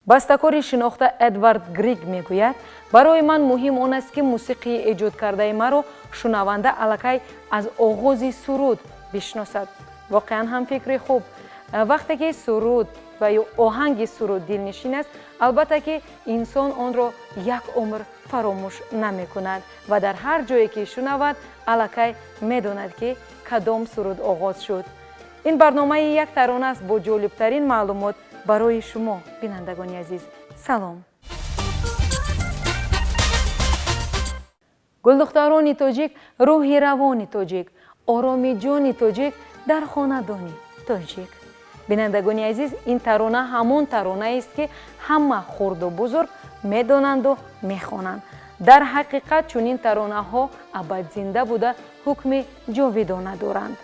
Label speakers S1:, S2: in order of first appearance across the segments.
S1: Бастакори шинохта Эдвард Григ мегӯяд: барои ман муҳим он аст, ки мусиқии эҷодкардаи маро шунаванда аллакай аз оғози суруд бишносад. Воқеан ҳам фикри хуб. Вақте ки суруд ва ё оҳанги суруд дилнишин аст, албатта ки инсон онро як умр фаромӯш намекунад ва дар ҳар ҷое ки шунавад, аллакай медонад, ки кадом суруд оғоз шуд. Ин барномаи «Як тарона» аст бо ҷолибтарин маълумот барои шумо, бинандагони азиз. Салом. Гулдухтарони тоҷик, рӯҳи равони тоҷик, ороми ҷони тоҷик дар хонадони тоҷик. Бинандагони азиз, ин тарона ҳамон таронаест, ки ҳама хурду бузург медонанду мехонанд. Дар ҳақиқат чунин таронаҳо абадзинда буда, ҳукми ҷовидона доранд.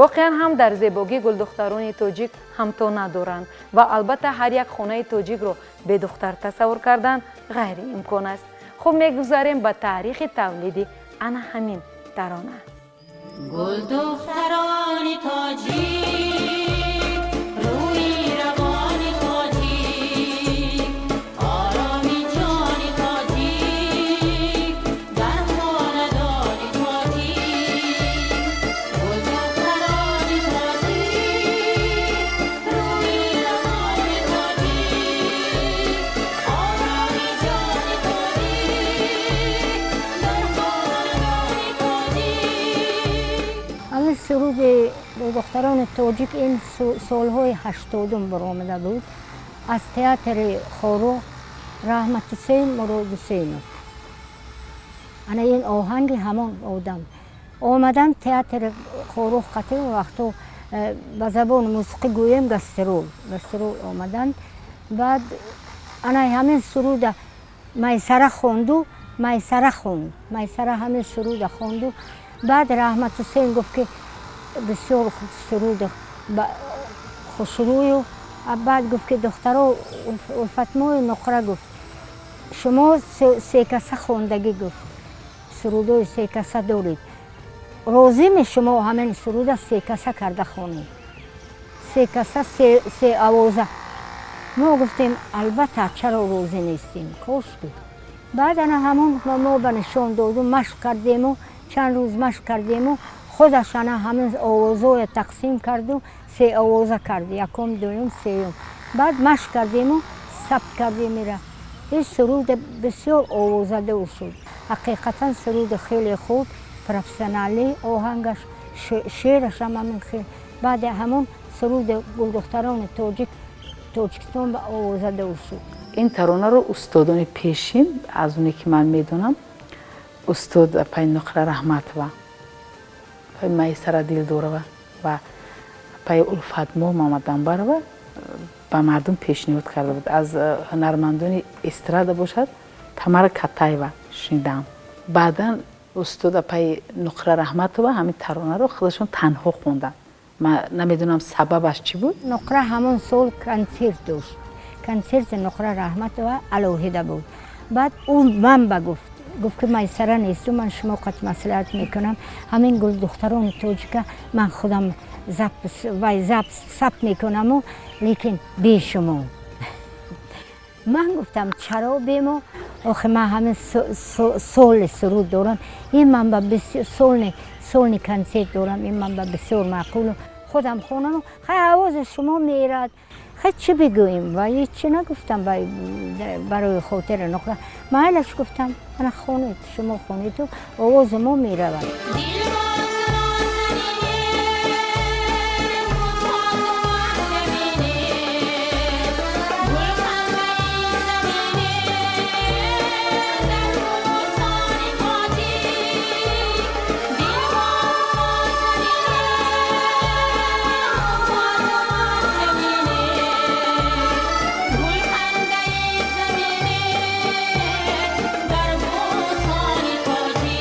S1: Воқеан ҳам дар зебогӣ гулдухтарони тоҷик ҳамто надоранд ва албатта ҳар як хонаи тоҷикро бедухтар тасаввур кардан ғайриимкон аст. Хуб, мегузарем ба таърихи тавлиди ана ҳамин тарона.
S2: Гулдухтарони тоҷик, рӯи равони тоҷик, ороми ҷони тоҷик, дар хонадони тоҷик. Гулдухтарони тоҷик, рӯи равони тоҷик, ороми ҷони тоҷик, дар хонадони тоҷик.
S3: Ҳамин суруди «Духтарони тоҷик» ин солҳои 80-ум баромада буд аз театри Хоруғ, Раҳматҳусейн Муродҳусейнов. Ана ин оҳанги ҳамон одам. Омадан театри Хоруғ қатӣ вақто ба забони мусиқӣ гӯем, гастрол омаданд. Баъд ана ҳамин суруда Майсара хонду, Майсара хонд, Майсара ҳамин суруда хонду. Баъд Раҳматҳусейн гуфт, ки бисёр суруд хушрӯю. Баъд гуфт, ки духтаро, Улфатмои Нуқра гуфт, шумо секаса хондагӣ, гуфт, сурудои секаса доред, розиме шумо ҳамин суруда секаса карда хонед, секаса, сеовоза? Мо гуфтем, албатта, чаро розӣ нестем, кошки. Баъд ана ҳамон мо ба нишон доду, машқ кардему, чанд рӯз машқ кардему, худаш ана ҳамин овозҳоя тақсим карду сеовоза кард: якум, дуюм, сеюм. Баъд машқ кардему, сабт кардем ира. Ин суруд бисёр овозадор шуд. Ҳақиқатан суруди хеле хуб, профессионалӣ оҳангаш, шеъраш ҳам ҳамин хел. Баъди ҳамон суруди «Гулдухтарони тоҷик» Тоҷикистон ба овозадор шуд.
S4: Ин таронаро устодони пешин, аз оне ки ман медонам, устод апай Нуқра Раҳматова, апай Майсара Дилдорова ва апай Улфатмо Мамадамбарова ба мардум пешниҳод карда буд. Аз ҳунармандони эстрада бошад, Тамара Катаева шунидам. Баъдан устод апай Нуқра Раҳматова ҳамин таронаро худашон танҳо хонданд. Ман намедонам, сабабаш чӣ буд.
S3: Нуқра ҳамон сол консерт дошт. Консерти Нуқра Раҳматова алоҳида буд. Баъд ӯ ман ба гуфт, ки Майсара несту, ман шумо қат маслиҳат мекунам, ҳамин «Гулдухтарони тоҷика» ман худам вай сабт мекунаму, лекин бе шумо. Ман гуфтам, чаро бе мо? Охи ман ҳамин соли суруд дорам, ин ман ба сольный консерт дорам, ин ман ба бисёр маъқулу, худам хонаму, хай, овози шумо мерад. Хай, чӣ бигӯем? Ва ҳеччи нагуфтам. Барои хотири Нуқра майлаш гуфтам, ана хонед, шумо хонеду, овози мо меравад.
S2: Дилбоз нозанине, мумтозу маҳҷабине, гулхандаи замине, дар бӯстони тоҷик. Дилбоз нозанине, мумтозу маҳҷабине, гулхандаи замине, дар бӯстони тоҷик.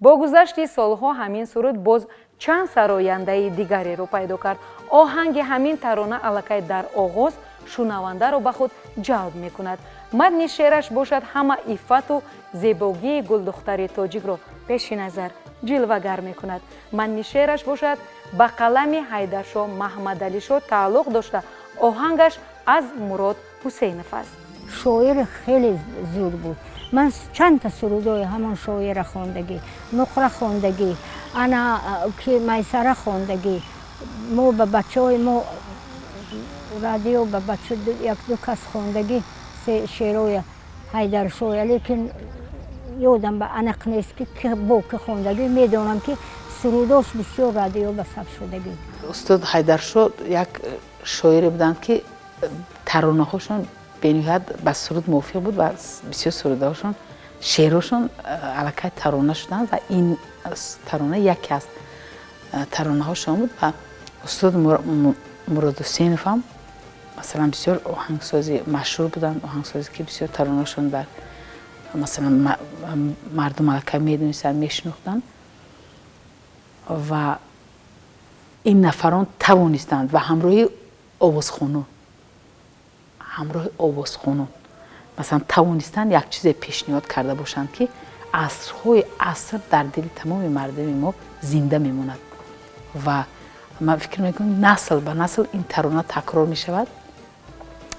S1: Бо гузашти солҳо ҳамин суруд боз чанд сарояндаи дигареро пайдо кард. Оҳанги ҳамин тарона аллакай дар оғоз Шунавандаро ба худ ҷалб мекунад. Матни шеъраш бошад, ҳама иффату зебогии гулдухтари тоҷикро пеши назар ҷилвагар мекунад. Матни шеъраш бошад, ба қалами Ҳайдаршо Маҳмадалишо тааллуқ дошта, оҳангаш аз Мурод Ҳусейнов аст.
S3: Шоир хеле зур буд. Ман чандта сурудои ҳамон шоира хондагӣ, Нуқра хондагӣ, ана ки Майсара хондагӣ. Мо ба бачаҳои мо радио ба бача як-ду кас хондагӣ шеърои Ҳайдаршоя, лекин ёдам ба аниқ нест ки бо ки хондагӣ. Медонам, ки сурудош бисёр радио ба сабт шудагӣ.
S4: Устод Ҳайдаршо як шоире буданд, ки таронаҳошон бениҳоят ба суруд мувофиқ буд ва бисёр сурудҳошон, шеърҳошон аллакай тарона шуданд ва ин тарона яке аз таронаҳошон буд. Ва устод Мурод Ҳусейнов ҳам, масалан, бисёр оҳангсози машҳур буданд, оҳангсозе ки бисёр таронаҳошон дар, масалан, мардум аллакай медонистанд, мешинохтанд. Ва ин нафарон тавонистанд ва ҳамроҳи овозхонон, масалан, тавонистанд як чизе пешниҳод карда бошанд, ки асрҳои аср дар дили тамоми мардуми мо зинда мемонад. Ва ман фикр мекунам, насл ба насл ин тарона такрор мешавад,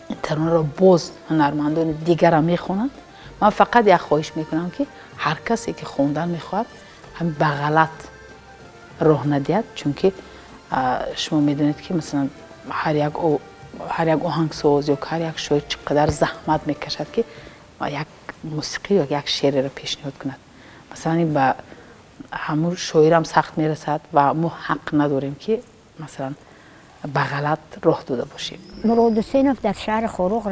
S4: ин таронаро боз ҳунармандони дигарам мехонанд. Ман фақат як хоҳиш мекунам, ки ҳар касе ки хондан мехоҳад, ҳамин ба ғалат роҳ надиҳад, чунки шумо медонед, ки масалан ҳар як оҳангсоз ё ҳар як шоир чӣ қадар заҳмат мекашад, ки як мусиқӣ ё як шеъреро пешниҳод кунад. Масалан, ин ба ҳамун шоирам сахт мерасад ва мо ҳақ надорем, ки масалан ба ғалат роҳ дода бошем.
S3: Мурод Ҳусейнов дар шаҳри Хоруғ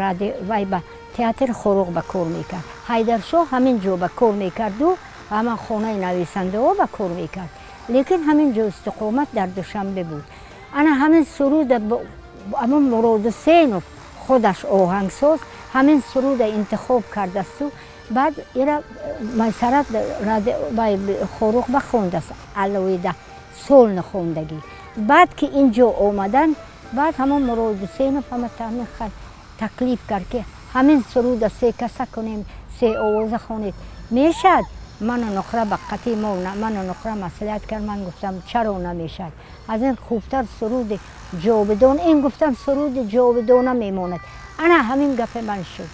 S3: вай ба театри Хоруғ ба кор мекард. Ҳайдаршоҳ ҳамин ҷо ба кор мекарду ҳаман хонаи нависандаҳо ба кор мекард, лекин ҳамин ҷо истиқомат дар Душанбе буд. Ана ҳамин суруда ҳамон Мурод Ҳусейнов худаш оҳангсоз ҳамин суруда интихоб кардасту баъд ира Майсарат Хоруғ ба хондааст, алоҳида сольно хондагӣ. Баъд ки ин ҷо омадан, баъд ҳамон Мурод Ҳусейнов ҳама таҳмин таклиф кард, ки ҳамин суруда се каса кунем, се овоза хонед, мешад? Ману Нуқра ба қатъи мо, ману Нуқра маслиҳат кард. Ман гуфтам, чаро намешад, аз ин хубтар суруди ҷовидон ин, гуфтам, суруди ҷовидона мемонад. Ана ҳамин гапи ман шуд.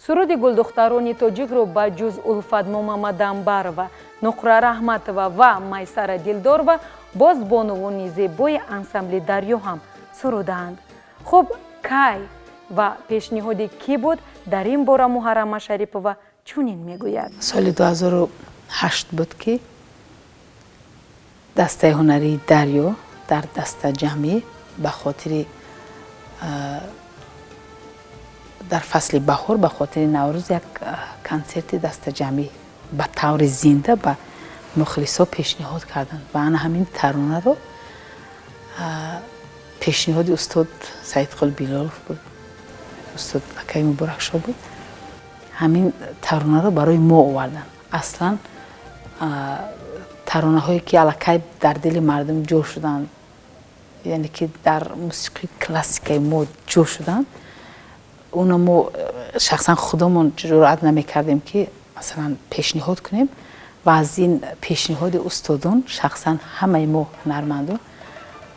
S1: Суруди гулдухтарони тоҷикро ба ҷуз Улфатмо Мамадамбарова, Нуқра Раҳматова ва Майсара Дилдорова боз бонувони зебои ансамбли Дарё ҳам сурудаанд. Хуб, кай ва пешниҳоди кӣ буд, дар ин бора Муҳаррама Шарипова чунин мегӯяд.
S4: Соли 2008 буд, ки дастаи ҳунарии Дарё дар дастаҷамъӣ ба хотири дар фасли баҳор, ба хотири Наврӯз як консерти дастаҷамъӣ ба таври зинда ба мухлисо пешниҳод карданд. Ва ана ҳамин таронаро, пешниҳоди устод Саидқул Билолов буд, устод акаи Муборакшо буд, ҳамин таронаро барои мо оварданд. Аслан таронаҳое ки аллакай дар дили мардум ҷо шуданд, яъне ки дар мусиқии классикаи мо ҷо шуданд, уно мо шахсан худамон ҷуръат намекардем, ки масалан пешниҳод кунем. Ва аз ин пешниҳоди устодон шахсан ҳамаи мо ҳунармандон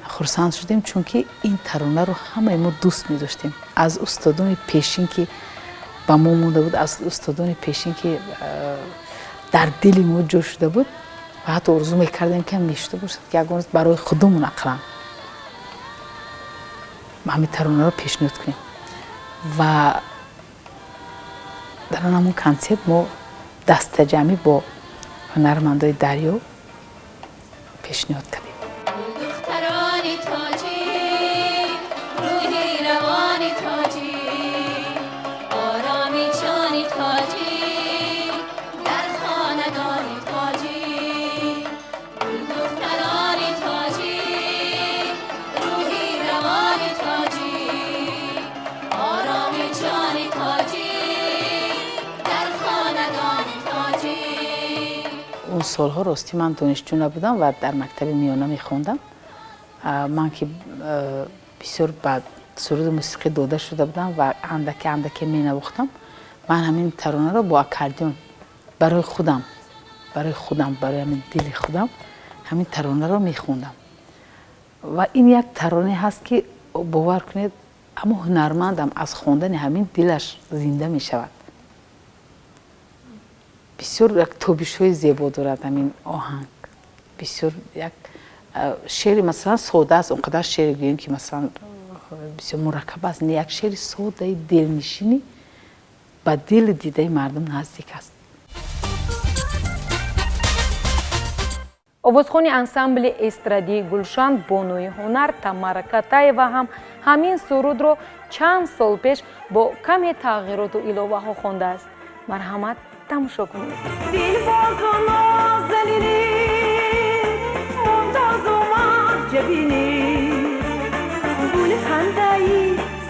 S4: хурсанд шудем, чунки ин таронаро ҳамаи мо дӯст медоштем, аз устодони пешин ки ба мо монда буд, аз устодони пешин ки дар дили мо ҷо шуда буд. Ва ҳатто орзу мекардем, ки мешуда бошад, ки ягон рӯз барои худамон ақаллан ҳамин таронаро пешниҳод кунем. Ва дар он ҳамон консерт мо дастаҷамъӣ бо ҳунармандои Дарё пешниҳод кардем.
S2: Духтарони тоҷик, рӯҳи равони тоҷик, ороми ҷони тоҷик, дар хонадони тоҷик. Гулдухтарони тоҷик, рӯҳи равони тоҷик, ороми ҷони тоҷик, дар хонадони тоҷик.
S4: Он солҳо, ростӣ, ман донишҷӯ набудам ва дар мактаби миёна мехондам. Ман ки бисёр ба суруди мусиқӣ дода шуда будам ва андаке андаке менавохтам, ман ҳамин таронаро бо аккордеон барои худам, барои худам, барои ҳамин дили худам ҳамин таронаро мехондам. Ва ин як таронае ҳаст, ки бовар кунед, аммо ҳунармандам аз хондани ҳамин дилаш зинда мешавад. Бисёр як тобишҳои зебо дорад ҳамин оҳанг. Бисёр як шеъри, масалан, сода аст, он қадар шеъре гӯем, ки масалан бисёр мураккаб аст, не, як шеъри содаи дилнишинӣ ба дили дидаи мардум наздик аст.
S1: Овозхони ансамбли эстрадии Гулшан, бонуи ҳунар Тамара Катаева ҳам ҳамин сурудро чанд сол пеш бо каме тағйироту иловаҳо хондааст. Марҳамат, тамошо кунед.
S5: Дилбозу нозанини, мумтозу маҳҷабинӣ, гулхандаи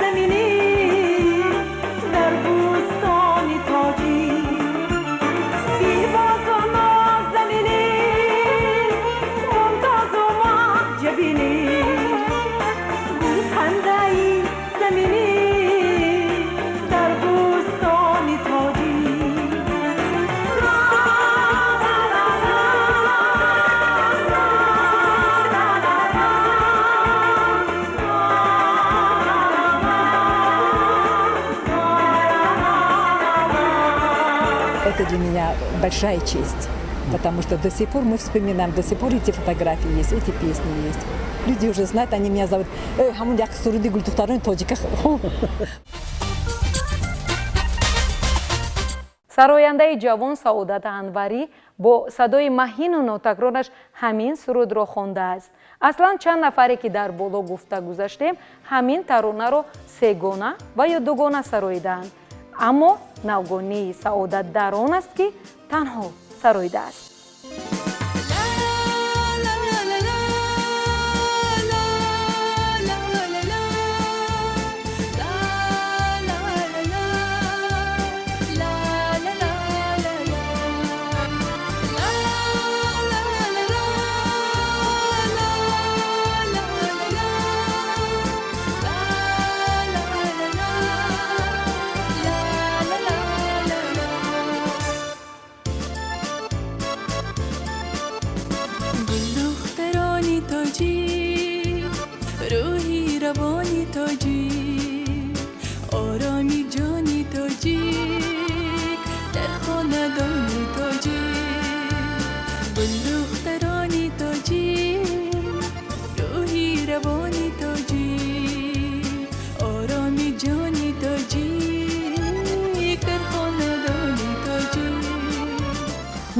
S5: заминӣ дар бӯстони тоҷик. Дилбозу нозанинӣ, мумтозу маҳҷабинӣ, гулхандаи заминӣ дар бӯстони тоҷик.
S6: Это для меня большая честь, потому что до сих пор мы вспоминаем, до сих пор эти фотографии есть, эти песни есть. Люди уже знают, они меня зовут. Ҳамун як суруди Гулдухтарони тоҷика.
S1: Сарояндаи ҷавон Саодат Анварӣ бо садои маҳину нотакрораш ҳамин сурудро хондааст. Аслан чанд нафаре, ки дар боло гуфта гузаштем, ҳамин таронаро сегона ва ё дугона сароидаанд. Аммо навгонии Саодат дар он аст, ки танҳо сароидааст.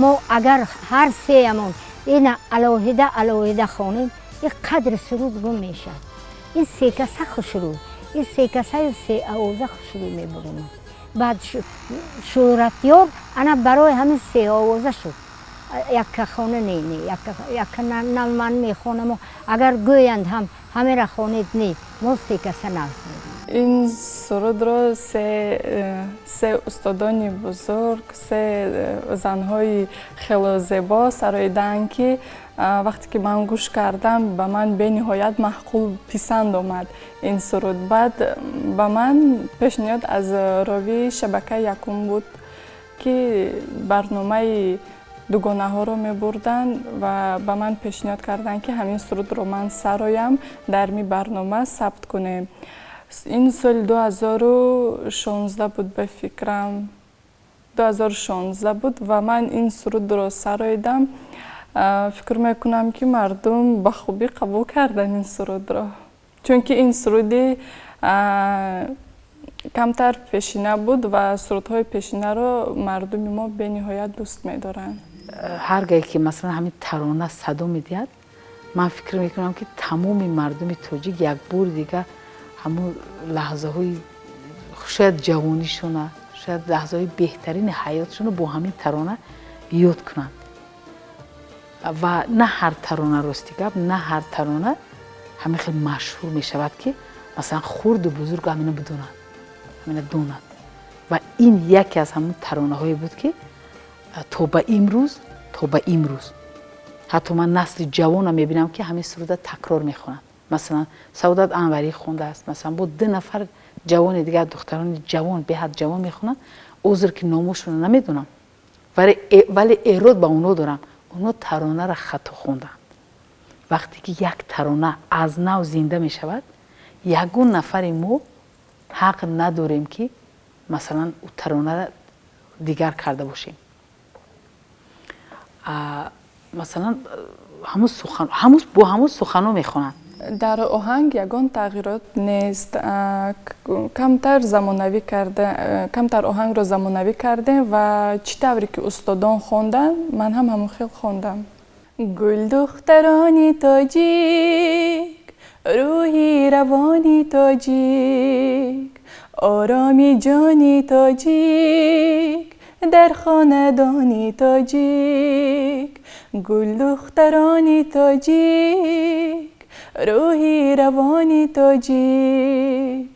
S3: Мо агар ҳар сеямон ина алоҳида алоҳида хонем, ин қадри суруд гум мешавад. Ин секаса хушрӯй, ин секасаю сеовоза хушрӯй мебуромад. Баъд шӯҳратёр ана барои ҳамин сеовоза шуд. Яккахона не, не, якка на ман мехонаму агар гӯянд ҳам ҳамера хонед, не, мо секаса нағз медонем.
S7: Ин сурудро се устодони бузург, се занҳои хело зебо сароидаанд, ки вақте ки ман гӯш кардам, ба ман бениҳоят маъқул писанд омад ин суруд. Баъд ба ман пешниҳод аз ровии шабакаи якум буд, ки барномаи дугонаҳоро мебурданд ва ба ман пешниҳод карданд, ки ҳамин сурудро ман сароям, дар ми барнома сабт кунем. Ин соли 2016 буд, ба фикрам, 2016 буд ва ман ин сурудро сароидам. Фикр мекунам, ки мардум ба хубӣ қабул карданд ин сурудро, чунки ин суруди камтар пешина буд ва сурудҳои пешинаро мардуми мо бениҳоят дӯст медоранд.
S4: Ҳар гаҳе ки масалан ҳамин тарона садо медиҳад, ман фикр мекунам, ки тамоми мардуми тоҷик як бори дигар ҳамун лаҳзаҳои шояд ҷавонишона, шояд лаҳзаҳои беҳтарини ҳаётшонро бо ҳамин тарона ёд кунанд. Ва на ҳар тарона, рости гап, на ҳар тарона ҳамин хел машҳур мешавад, ки масалан хурду бузург ҳамина бидонанд, ҳамина донанд. Ва ин яке аз ҳамун таронаҳое буд, ки то ба имрӯз, то ба имрӯз Ҳатто ман насли ҷавонро мебинам, ки ҳамин суруда такрор мехонанд. Масалан, Саодат Анварӣ хондааст, масалан, бо ду нафар ҷавони дигар, духтарони ҷавон, беҳад ҷавон мехонанд. Узр, ки номошонро намедонам, вале эрод ба онҳо дорам. Онҳо таронаро хато хонданд. Вақте ки як тарона аз нав зинда мешавад, ягон нафари мо ҳақ надорем, ки масалан ӯ таронаро дигар карда бошем. Масалан, ҳамун сухан бо ҳамун суханҳо мехонанд.
S7: Дар оҳанг ягон тағйирот нест, камтар замонавӣ карда, камтар оҳангро замонавӣ кардем ва чӣ тавре ки устодон хонданд, ман ҳам ҳамон хел хондам. Гулдухтарони тоҷик, рӯҳи равони тоҷик, ороми ҷони тоҷик, дар хонадони тоҷик. Гулдухтарони тоҷик, рӯҳи равони тоҷик,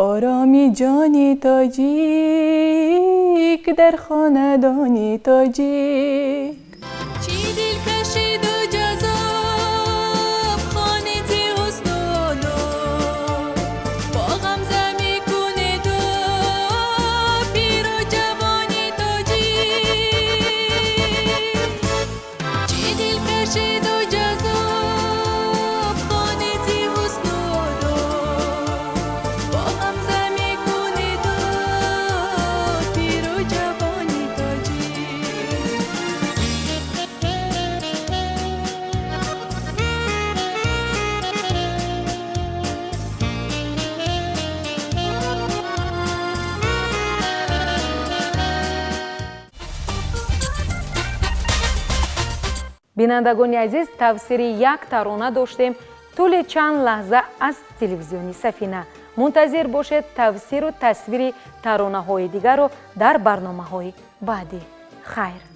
S7: ороми ҷони тоҷик, дар хонадони тоҷик.
S2: Чӣ дил кашиду ҷазоб хонед зи ҳусну одоб, бо ғамза мекунеду пиру ҷавони тоҷик. Чӣ дил кашиду ҷазоб хонед зи ҳусну одоб, бо ғамза мекунеду пиру ҷавони тоҷик.
S1: Бинандагони азиз, тавсири як тарона доштем тӯли чанд лаҳза аз телевизиони Сафина. Мунтазир бошед тавсиру тасвири таронаҳои дигарро дар барномаҳои баъдӣ. Хайр.